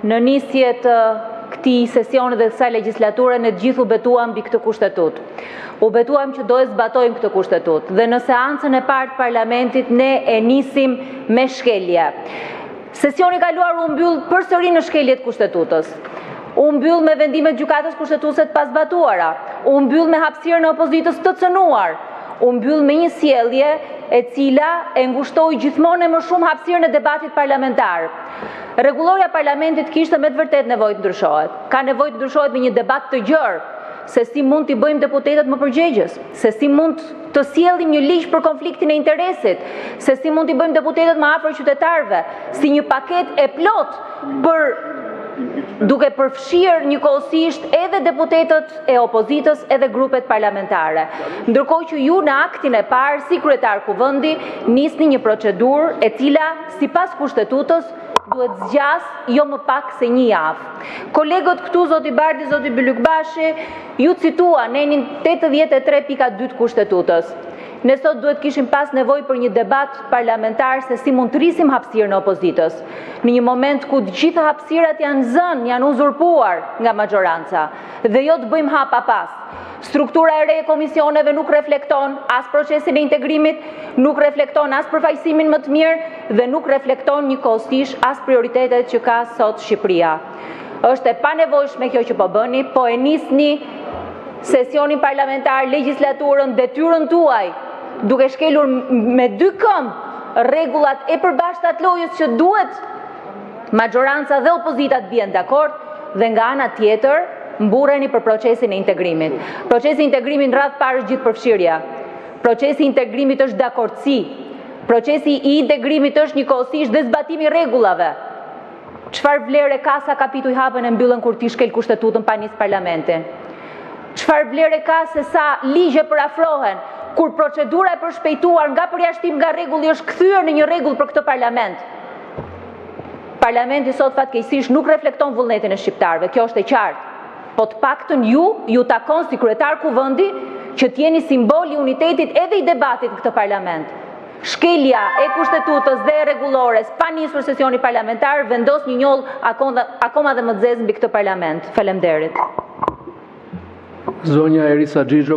Në nisje të këtij sesioni dhe kësaj legjislature ne të gjithë u betuam mbi këtë Kushtetutë. U betuam që do e zbatojmë këtë Kushtetutë dhe në seancën e parë të Parlamentit ne e nisim me shkelje. Sesioni i kaluar u mbyll përsëri në shkelje të Kushtetutës. U mbyll me vendime të Gjykatës Kushtetuese të pazbatuara, u mbyll me hapësirën e opozitës të cënuar, u mbyll me një sjellje e cila e ngushtoi gjithmonë e më shumë hapësirën e debatit parlamentar. Rregullorja e Parlamentit kishte me të vërtetë nevojë të ndryshohet. Ka nevojë të ndryshohet me një debat të gjerë se si mund t'i bëjmë deputetët më përgjegjës, se si mund të sjellim një ligj për konfliktin e interesit, se si mund t'i bëjmë deputetët më afër qytetarëve, si një paketë e plotë për duke përfshirë njëkohësisht edhe deputetët e opozitës edhe grupet parlamentare. Ndërkohë që ju në aktin e parë si kryetar Kuvendi nisni një procedurë e cila sipas Kushtetutës duhet zgjasë jo më pak se një javë. Kolegët këtu, zoti Bardhi, zoti Bylykbashi, ju cituan nenin 83.2 të Kushtetutës. Ne sot duhet kishim pas nevojë për një debat parlamentar se si mund të rrisim hapësirën e opozitës, në një moment ku të gjitha hapësirat janë zënë, janë uzurpuar nga maxhoranca dhe jo të bëjmë hapa pas. Struktura e re e komisioneve nuk reflekton as procesin e integrimit, nuk reflekton as përfaqësimin më të mirë dhe nuk reflekton njëkohësisht as prioritetet që ka sot Shqipëria. Është e panevojshme kjo që po bëni, po e nisni sesionin parlamentar, legjislaturën, detyrën tuaj, duke shkelur me dy këmbë rregullat e përbashkëta të lojës që duhet maxhoranca dhe opozita të bien dakord dhe nga ana tjetër mburreni për procesin e integrimit. Procesi i integrimit në radhë të parë është gjithëpërfshirja. Procesi i integrimit është dakordësi. Procesi i integrimit është njëkohësisht dhe zbatimi i rregullave. Çfarë vlere ka sa kapituj hapen e mbyllen kur ti shkel Kushtetutën pa nis parlamentin? Çfarë vlere ka se sa ligje përafrohen kur procedura e përshpejtuar nga përjashtim nga rregulli është kthyer në një rregull për këtë parlament? Parlamenti sot fatkeqësisht nuk reflekton vullnetin e shqiptarëve, kjo është e qartë. Po të paktën ju ju takon si kryetar Kuvendi që të jeni simbol i unitetit edhe i debatit në këtë parlament. Shkelja e Kushtetutës dhe e rregullores pa nisur sesioni parlamentar vendos një njollë akoma dhe më të zezë mbi këtë parlament. Faleminderit. Zonja Erisa Xhixho.